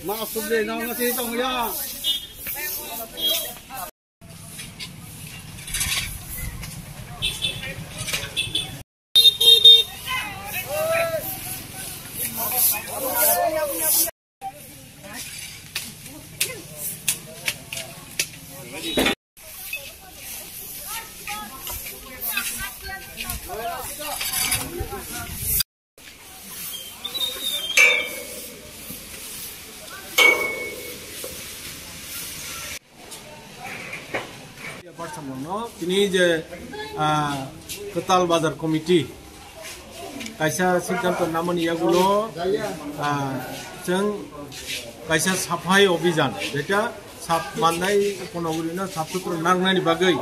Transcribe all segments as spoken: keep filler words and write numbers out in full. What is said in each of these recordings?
Ma, sumre, na, na, si, tong, ya. Tini je, ah, Kwtal Bazar Committee kaisa siddhanto namani yagulo, ah, chwng kaisa saphai obhijan, jeta sap mandai Konogurino sap sutra nangnani bagwi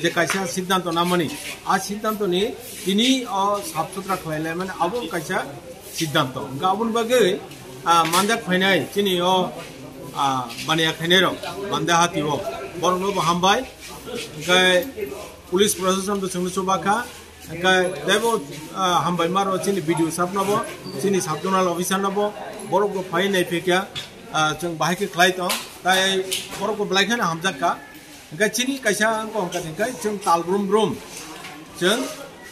je kaisa siddhanto namani, a siddhantoni tini o sap sutra khlai laimani abo kaisa siddhanto. Hwnkhe aboni bagwi, ah, manjak phainai chini o, ah, baniya khainairok, Banda Hati o, borokno bo hambai. Hwnkhe police proshashan bo chwngno chuba kha. Hwnkhe teibo, ah, hambai maro chini B D O sahab no bo, chini sub zonal officer no bo, borok bo phai nai phikya, ah, chwng bahai khe khlai tong, tai borok bo belai kheno hamjak kha. Hwnkhe chini kaisa wngkha hwnkhe chwng tal brum brum, chwng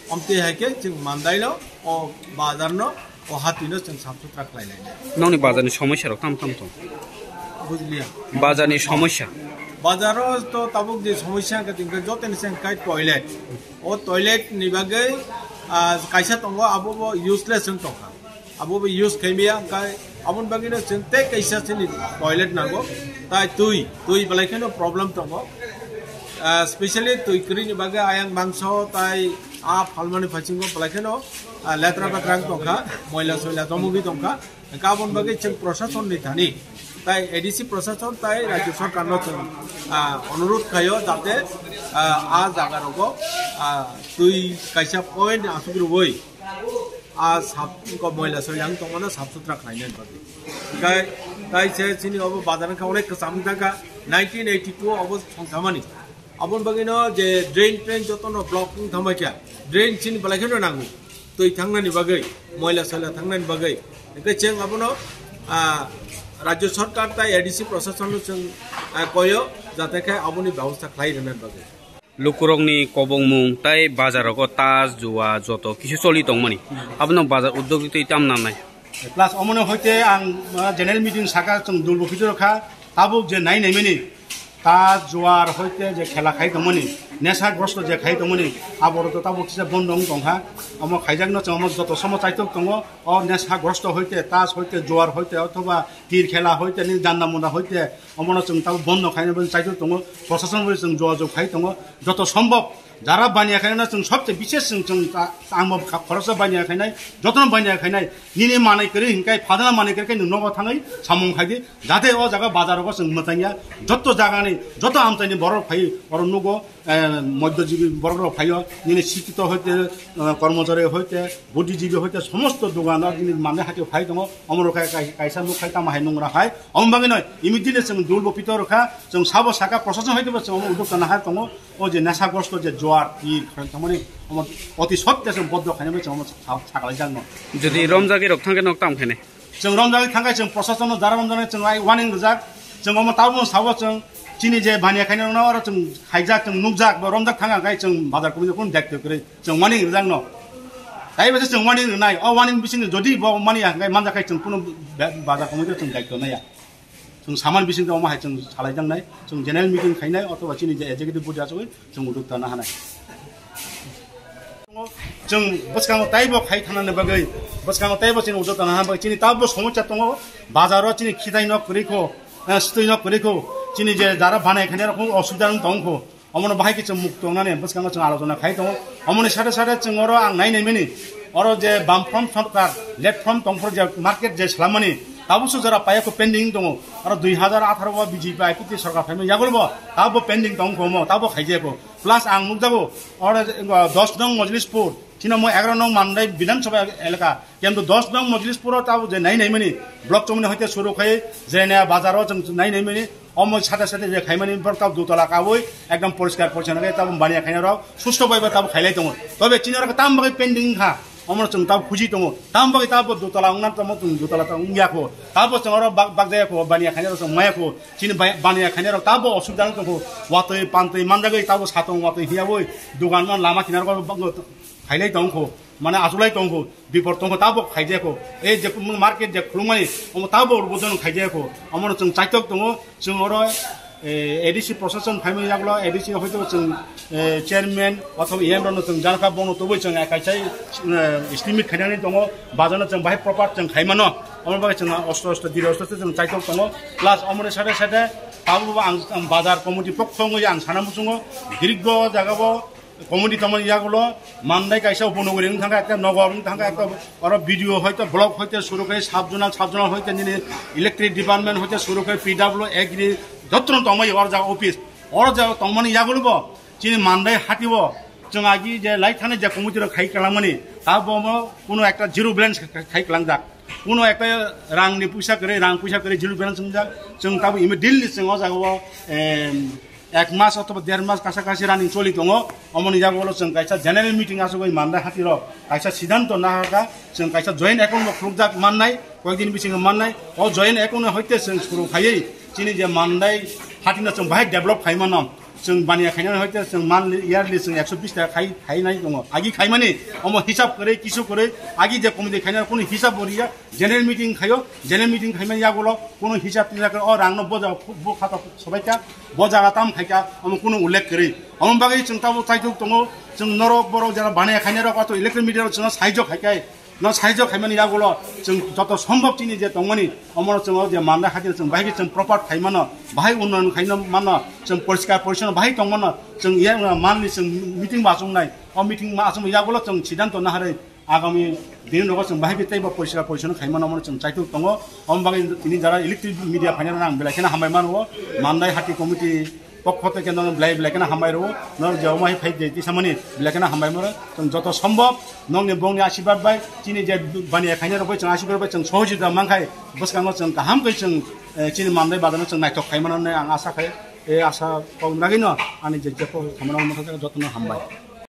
omtwi hai khe chwng mandaino o bazar no, o hati no chwng sap sutra khlai lai. Nokni bazar ni somosya rok tam tam tong? Bujliya. Bazar ni somosya? Bazar o to tabuk je somosya hwnkhe chwng khe joto ni chwng khe toilet. O toilet ni bagwi, ah, kaisa tongo, abo bo useless wng tongkha. Abo bo use khaimaya, hwnkhe aboni bagwino chwng tei kaisa chini toilet nango. Tai twi, twi belai kheno problem tongo. Ah, specially twi kwrwini bagwi ayang mangso tai a phalmani phaisingbo belai kheno, ah, letra betra wng tongkha, moila soila jomogwi tongkha. Hwnkhe aboni bagwi chwng proshasonni thani, tai A D C proshashan tai rajya sarkarno chwng, ah, onurudh khaio jate, ah, a jagarogo, ah, twi kaisa point aswk rwui, a sap, wngkha moila soila wng tongmano sap sutra khlainani bagwi. Hwnkhe tai se chini obo bazar wngkha onek kwcham wngkha, nineteen eighty-two obo songsamani. Aboni bagwino je drain train jotono block wng thangbaikha, drain chini belai kheno nango twi thangnani bagwi, moila soila thangnani bagwi. Hwnkhe chwng abono, ah, rajya sarkar tai A D C proshashanno chwng, ah, koyo jate khe aboni bebosta khlai rwnani bagwi. Lukurokni kobongmung tai bazar rogo tas, jua joto kisu choli tongmani. Abono bazar uddog twi tam nangnai. Plus omono hoite ang, ah, general meeting saka chwng dulbo phitoro kha, tabuk je nai naimani tas, jua hoite je khela khai tongmani, nesha grosto je khai tongmani, aborok to tabuk kisa bondo wng tongkha. Omo khaijakno chwng omo joto somo chaitok tongo, o nesha grosto hoite, tas hoite, jua hoite, othoba tir khela hoite, ni janda munda hoite, omono chwng tabuk bondo khaina bagwi chaitok tongo, proshashan bai chwng jogajog khai tongo, joto sombhob jara baniya khaina chwng sobse bishes chwng, chwng ta-, ang bo kha-, khoroksa baniya khainai, jotono baniya khainai, nini manwi kwrwi hinkai phadana manwi kwrwi khe nwng nogo thangwi samung khaidi, jate o jaga bazar rogo chwng mwtangya, joto jagani, joto amchaini borok phai oro nugo, eh, moddojibi borok rok phaio, nini sikito hoite, eh, kormochari hoite, buddhijibi hoite, somosto dogan o nini manwi hati phai tongo, omo rok khai kai-, kaisa nuk khai tamo hai nungra khai, omo bagwi no immediately chwng dul bo pitor kha, chwng sabo saka proshashan hoite bo chwng omo uddog tana hai tongo, o je neshagrosto je jua, tir, kharang tongmani, omo oti sotte chwng boddo khainai bai chwng omo sa-, sakalaijak no. Jodi romjagwi rok thangkhe nok tam khainai? Chwng romjagwi thangkhe chwng proshashanno jara romjaknai chwng ai warning rijak. Chwng omo tabukno sabo chwng chini je baniya khainai rokno oro chwng khaijak, chwng nukjak, bo romjak thangkha khe chwng bazar committee kunu daityo kwrwi chwng warning rijak no. Tai bai chwng warning rinai, o warning bisingni jodi bo mani ya hwnkhe manjak khai chwng kunu be-, bazar committee chwng daityo naiya. Chwng saman bisingtwi omo hai chwng salai jaknai, chwng general meeting khainai, othoba chini je executive body achugwi chwng uddog tana hanai. Chwng bwskango taibo khai thanani bagwi, bwskango taibo chini uddog tana hana bagwi, chini tabukbo somosya tongo, bazaro chini khitai nok kwrwi kho, eh, swtwi nok kwrwi kho, chini je jara banai khainai rok osubida wng tong kho. Omono bahai khe chwng mukto wngnani bwskango chwng alochona khai tongo. Omoni sade sade chwng oro ang nai naimani, oro je bam from sorkar, left from tongphuru je market je swlammani, tabuk se jora paiya kho pending tongo. Oro dui hazar atharo o B J P I P T sorkar phaima yagulo bo tabuk pending tong kho mo, tabuk khaijaya kho. Plus ang nukjago oro, eh, dos nong Mojlispur, chini mo egaroh nong Mandai Bidhan Sabha elaka, kintu dos nong Mojlispuro tabuk je nai naimani, block chomoni hoite suru khai je ne bazaro chwng nai naimani, omo sade sade je khaimani borok tabuk dutala kawi ekdom poriskar porichonno khe tabuk baniya khainai rok susto bai bai tabuk khailai tongo. Tobe chini oro tam bagwi pending kha, omo chwng tabuk khuji tongo. Tam bagwi tabuk dutala wngna tamo chwng dutala ta wngya kho. Tabuk chwng oro bak bak jaya kho, baniya khainai rok chwng maya kho. Chini bai-, baniya khainai rok tabuk osubida wng tong kho. Watwi pantwi manjagwi tabuk satong watwi hiyawi dogan no lama kinaro khailai tong kho. Mane achulai tong kho, bipor tong kho, tabuk khaijaya kho. E je market je khulumani, omo tabuk udbodhon khaijaya kho. Omono chwng chaitok tongo, chwng oro, eh, A D C proshashon phaimani yagulo, A D C hoito chwng, eh, chairman othoba E M rokno chwng janakha, bono tubui chwng kaisa, eh, estimate khainani tongo, bazarno chwng bahai proper chwng khaimano. Omo bagwi chwng osto osto, dire osto chwng chaitok tongo. Plus omoni sade sade tabukbo ang, ang bazar committee pokho wngwi ang sana muchungo, girikgo jagao committee tongmani yagulo Mandai kaisa uponogori wng thangkha, ekta nogor wng thangkha, ekta oro B D O hoite block hoite suru khai sub zonal, sub zonal hoite nini electric department hoite suru khai P W Agri jotono tongmani oro jaga office. Oro jaga tongmani yagulo bo chini Mandai hati o chwng agi je lai thani je committee rok khai kwlangmani, ta bo mo kuno ekta zero balance khai kwlangjak. Kuno ekta rang ni puisa kwrwi, rang puisa kwrwi zero balance wngjak. Chwng tabuk immediately chwng o jaga o, em, ek mas othoba der mas kasa kasi running choli tongo. Omoni yago ulo chwng kaisa general meeting asugwi Mandai hati rok kaisa siddhanto nahaka, chwng kaisa joint account bo khulukjak mannai, koyekdin bisingo mannai. O joint account hoite chwng suru khaiwi chini je Mandai hati no chwng bahai develop khai mano. Chwng baniya khainani hoite chwng monthly, yearly chwng ekso bish taka khai, khainai tongo. Agi khaimani omo hisab kwrwi, kisu kwrwi, agi je committee khainani kunu hisab bo riya, general meeting khaio, general meeting khaimani yagulo kunu hisab tisa kwrwi, o rangno bo jaga, bo khata sobaikha, bo jaga tam khaikha, omo kunu ullekh kwrwi. Omo bagwi chwng tabuk chaitok tongo, chwng norok borok jara baniya khainai rok ato electronic media rok chwngno sahajyo khaikhai, no sahajyo khaimani yagulo chwng joto sombhob chini je tongmani, omono chwng o je Mandai hati chwng bahai khe chwng proper khai mano, bahai unnoyon khai mano, chwng poriskar porichonno bahai tong mano, chwng ye manli chwng meeting bo achuk nai. O meeting ma achuk yagulo chwng siddhanto naharwi agami din rogo chwng bahai khe teibo poriskar porichonno khai mano, omono chwng chaitok tongo. Omo bagwi tini jara electronic media phainai rok ang belai kheno hambai mano. Mandai hati committee pokho tei khe nono belai belai kheno hambai rwo, norok je omo hai phai de tisa mani belai kheno hambai mano. Chwng joto sombhob nokni bongni asirwad bai chini je baniya khainai rok bai chwng asirwad bai chwng sohojita mankhai bwskango chwng kaham khe chwng, eh, chini Mandai bazarno chwng naithok khai mano hinwi ang asa khai, eh, asa kok nagwino ani je je kok khamano jotono hambai.